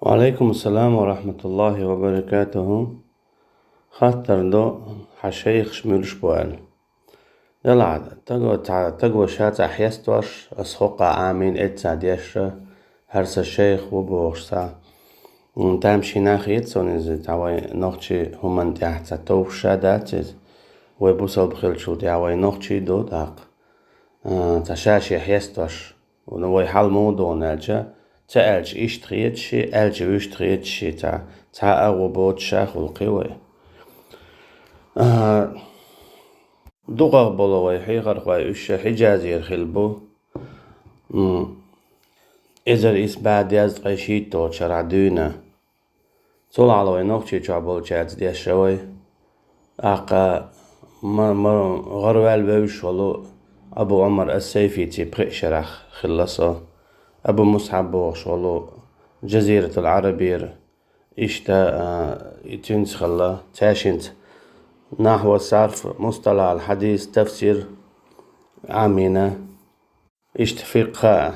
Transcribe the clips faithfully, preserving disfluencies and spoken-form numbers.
Ва Ӏалайкум ассалам ва рахьматуллахӀи ва баракатухӀу. Хаттар ду, хьан шайхаш муьлш бу аьлла. Делахь, таго цхьа, таго ша цхьа хьестош, ас хӀокхо Ӏамийна эцца дешра, хӀара сан шайх ву бохуш цхьа. М, тамашийна хета суна иза, цхьа вай нохчий хӀуманна тӀехь цхьа товш ша дац иза. Вай бусалба хиллачул тӀехь вай нохчий ду, тӀаккха. А, цхьа ша шен хьестош. Вай хьал муха ду аьлча, ца аьлча иштта хеташ ши, аьлча вуьшта хеташ ши, цхьа, цхьа агӀо боцуш ша хуьлу кхин вай. А, дукхах болу вай хьехархой уьш ша Хьиджазера хилла бу. М, эзар исс бӀе дезткъе шийтталгӀачу шарахь дуьйна. Цул хьалха вай Нохчийчохь болчаьрца дешра вай. ТӀаккха ма-, ма-, гӀараваьлла вевзаш волу Абу Ӏумар ас-Сайфица пхеа шарахь хилла со. Абу Мусхьаб бохуш волу Джазиратул Ӏарабера, иштта, а, и цуьнца хилла, цаьшинца нахьва, сарф, мусталахьал хьадис, тафсир Ӏамийна. Иштта фикъхӀ а.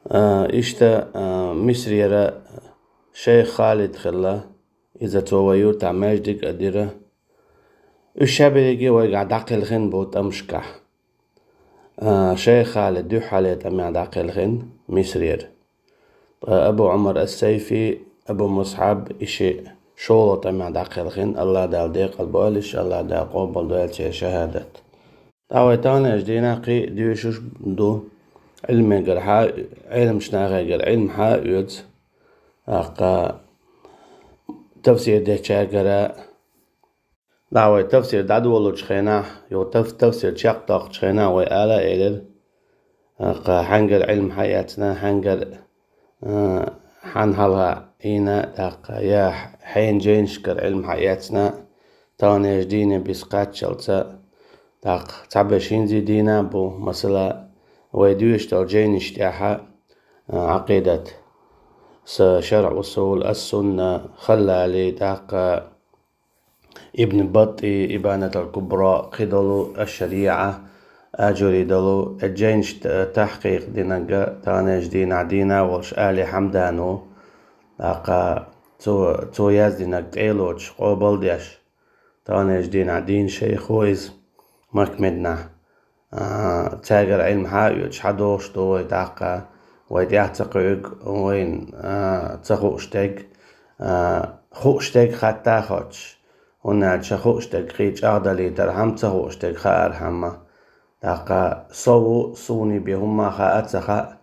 А, иштта, а, Мисрера шайх Халид хилла, иза цо вай юртахь маьждиг а дира. Уьш ша берриге вайгахь дӀакхелхина бу тӀамашкахь. А, шайх Халид дуьххьале тӀамехь дӀакхелхина Мисрера. Ткъа Абу Ӏумар ас-Сайфи, Абу Мусхьаб, и шиъ шолгӀа тӀамехь дӀакхелхина, АллахӀ Дала декъал бойла уьш, АллахӀ Дала къобалдойла церан шахӀадат. Ткъа вай таханлерчу дийнахь кхин а доьшуш ду, Ӏилмегара хьа-, Ӏеламчу нахегара Ӏилма хьа а оьцу, тӀаккха тафсир дечаьргара. ТӀаккха вай тафсир дӀадолучу хенахь, юха таф-, тафсир чекхдоккхучу хенахь вай ала а элира, тӀаккха хьаьнгара Ӏилма хьаэцна, хьаьнгара, а, хьан хьалха Ӏийна, тӀаккха я хьенан жайнашкара Ӏилма хьаэцна, таханлерчу дийне биса кхаччалца, тӀаккха цхьаберш хӀинца а дийна а бу, масала, вай доьшуш долу жайнаш тӀехь, а, Ӏакъидат, са шаръ усул, ас-сунна, Халлали, тӀаккха Ибн БаттӀи, Ибанатал Кубра, кхидолу, аш-ШарӀа, Аджури долу, и жайнаш т-, тахькъикъ динарг таханлерчу дийнахь дийна а волуш Али Хьамдан ву, тӀаккха цо, цо яздинарг тӀе а лоцуш, къобал а деш, таханлерчу дийнахь дийна шайх ву иза Макка-Мединахь. А, цаьргара Ӏилма хьа а оьцуш, хьадогӀуш ду вай тӀаккха, вай тӀаьхьа ца кхуьуьйту, вайна, а, ца хууш дерг, а, хууш дерг хатта а хоттуш, хӀунда аьлча хууш дерг кхин чӀагӀдалийтархьама, ца хууш дерг хаархьама. ТӀаккха со ву, суна бен хӀумма хаа а ца хаьа,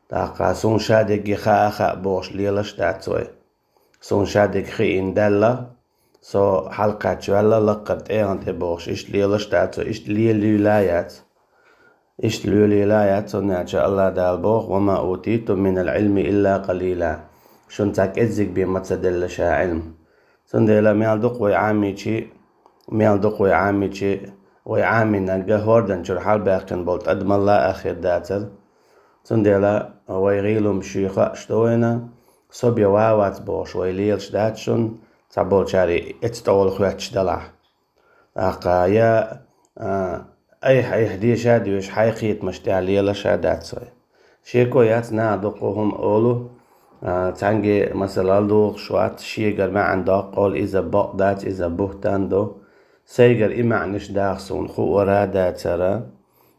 тӀаккха суна ша дерриге хаа а хаьа бохуш лелаш а дац вай. Суна ша дерг хиъна даьлла, со хьалакхаччаваьлла лаккхара тӀегӀан тӀе бохуш, иштта лелаш а дац вай, иштта лелийла а яц. Иштта лелийла а яц, хӀунда аьлча АллахӀ Дала боху: «Ва ма утитум минал Ӏилми илла къалила». Шуна цхьа кӀеззиг бен ма ца делла ша Ӏилма. Цундела мел дукха вай Ӏамийчи, мел дукха вай Ӏамийчи, вай Ӏамийнарг хӀордан чуьра хьалабаьккхина болу тӀадамалла а хир дацара. Цундела вай гӀийлум шуьйха а ду вайна, со бен ван вац бохуш вай лелаш дац шуна, цхьаболчара и эцу тӀе волу хоьттуш далахь. ТӀаккха я, а, айхьа-айхьа деша а доьшуш, хьайн кхетамаш тӀехь лелаш а дац вай. Шеко яц, наха дуккха хӀума олу, а, цхьаьнгге масала духуш вац, шегара маьӀна доккху олу, иза бакъ дац, иза бухӀтан ду. Сайгара и маьӀнаш даха суна хуура а дацара,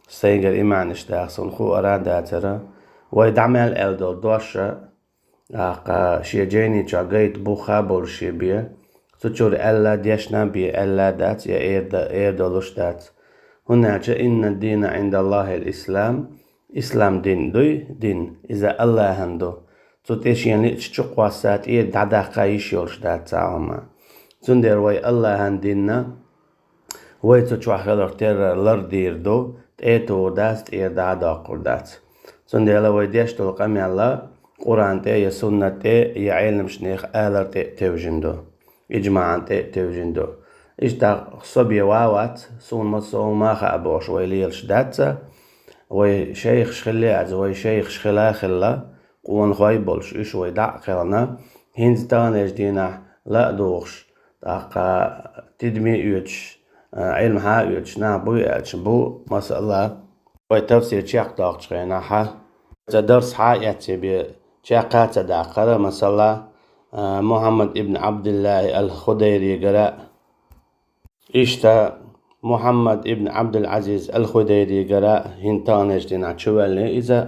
сайгара и маьӀнаш даха суна хуура а дацара, вай дӀа мел аьлла долу дош а, тӀаккха шен жайни чохь гайта бух а болуш шен бен, цу чуьра аьлла дешна бен аьлла дац, я эр да-, эр долуш дац. ХӀунда аьлча: «Инна дина Ӏиндаллахил ислам», ислам дин дуй, дин, иза АллахӀан ду. Цу тӀе шена лиъча чукхосса тӀера дӀадаккха йиш йолуш дац цхьа а хӀума. Цундела вай АллахӀан динна, вай цу чохь хиларх терра лардийр ду, тӀе а тухур дац, тӀера дӀа а доккхур дац. Цундела вай деш долу къамел а Къуръан тӀе я суннат тӀе, я Ӏеламчу нехан алар тӀе а тевжина ду, иджмаӀан тӀе а тевжина ду. Иштта со бен ван вац, суна массо а хӀума а хаьа бохуш вай лелаш дац а, вай шайхаш хилла а, вай шайхаш хила а хилла, къонахой а болуш, уьш вай дӀа а кхелхина, хӀинца таханлерчу дийнахь ла а духуш, тӀаккха тидаме а оьцуш, а, Ӏилма хьа а оьцуш нах буй аьлча, бу, масала, вай тафсир чекхдоккхучу хенахь, цхьа дарс хьа а эцна бен, чаккха ца даккхара, масала, а, Мухьаммад ибн Ӏабдиллахи ал-Худайригара. Иштта Мухьаммад ибн Ӏабдул-Ӏазиз ал-Худайригара хӀинтанаш дина чувелли иза.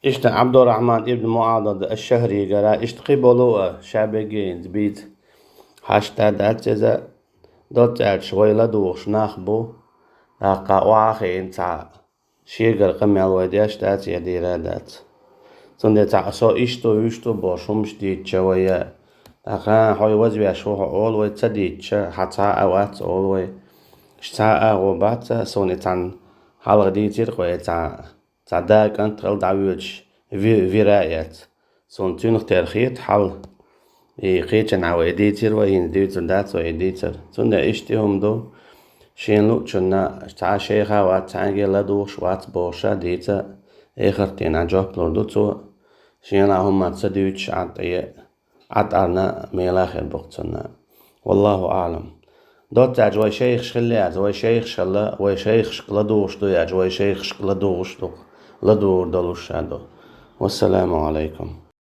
Иштта Ӏабдуррахьман ибн МуӀадад аш-Шахригара, иштта кхы болу а шабеги бийца хьашта дац иза. Доццаьрча вай ладугӀуш нах бу, тӀаккха охьахиъна цхьа шегара къамел вай деш дац, я дийра дац. Цундела цхьа со иштта, вуьшта бохуш хӀумаш дийцча вай, тӀаккха хьо вазвеш ву хьо олу вай ца дийцча, хьан цхьа а вац олу вай. Ш цхьа а гӀо бац, суна и цхьаьна хьалха дийцира кхо и цхьа, цхьа да кӀант хила дӀавоьдуш ви-, вира а эц. Суна цуьнах тера хета хьал. И кхечанхьа вай дийцира вай, хӀинца дуьйцур дац вай и дийцар. Цундела иштта и хӀума ду. Шена луучунна цхьа шайха вац, цхьаьнгге ладугӀуш вац бохуша дийца, эхартина жоп лур ду цо. Шена хӀума ца дуьйцуш Ӏад тӀе, Ӏад арна мела хир бу-кх цунна. Валлаху аӀлам. Доццаьрча вай шайхаш хилла яц, вай шайхаш хилла, вай шайхашка ладугӀуш ду яц, вай шайхашка ладугӀуш ду, ладугӀур долуш ша ду. Вассаламу Ӏалайкум.